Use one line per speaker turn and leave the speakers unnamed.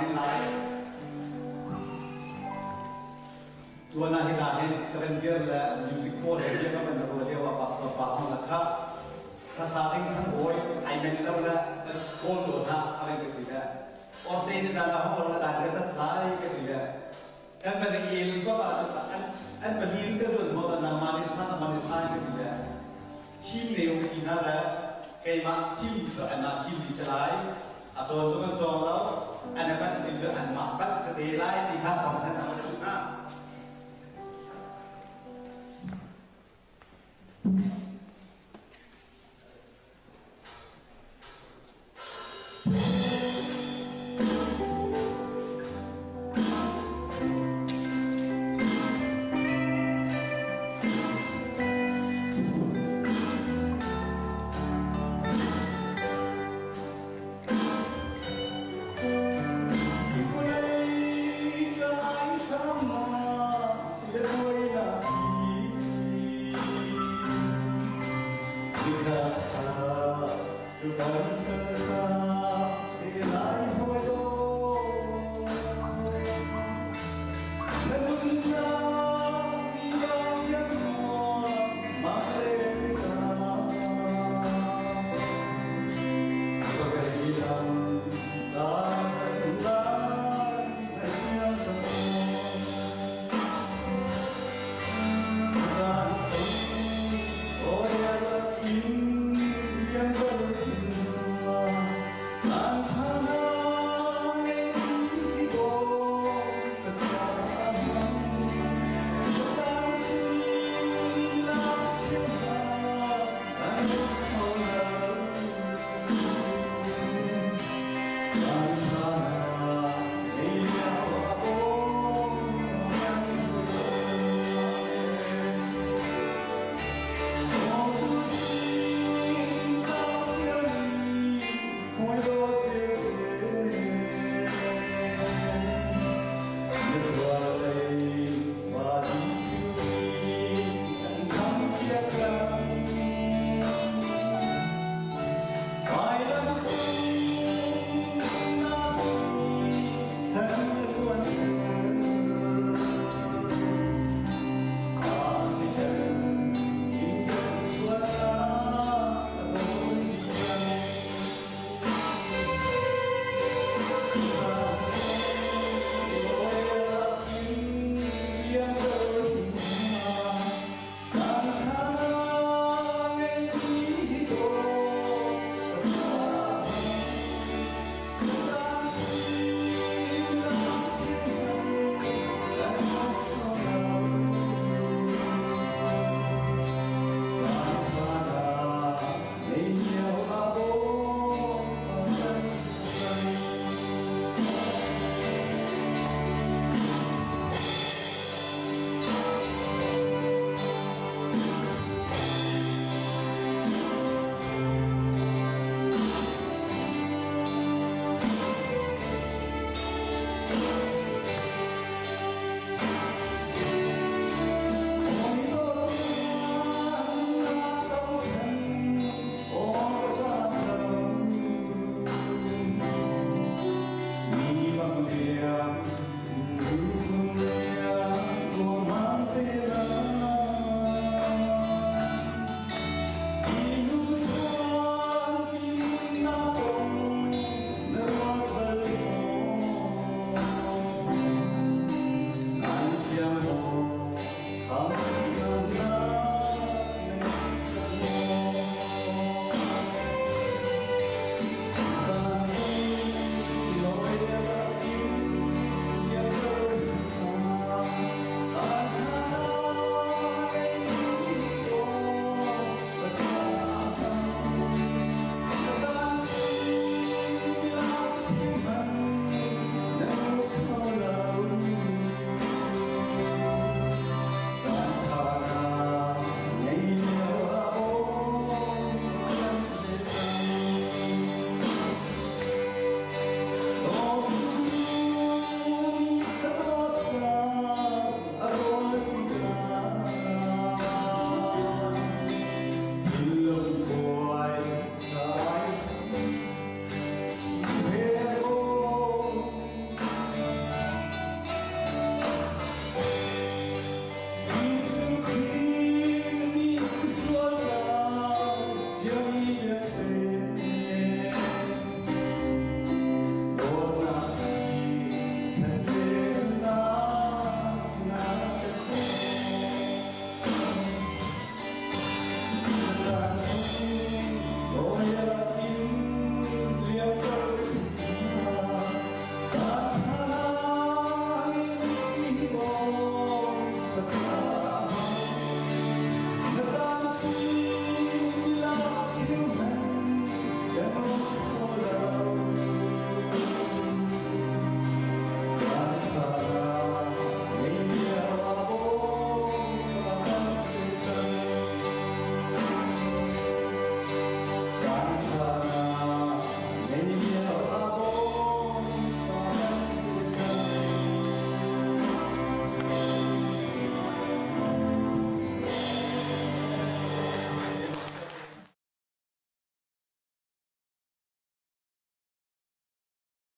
men lai. Tuan ah hika hin ka van dir le music pawl he bia ka van ruah lio ah pastor pa hmang la kha hlasa ding thangbawi ai men lo le kawl tawn hna a van ka ti le orte ni dan ah hong la dan le tat lai ka ti le kan van i el ko ah an an palin ka zun mo nangmah nih sa nangmah nih sa ka ti le thim ne um ti hna le keimah thim cu anmah thim mi si lai a cawn cu kan cawng lo an a panh cin cu anmah panh si te lai ti kha thawng than a duh hna.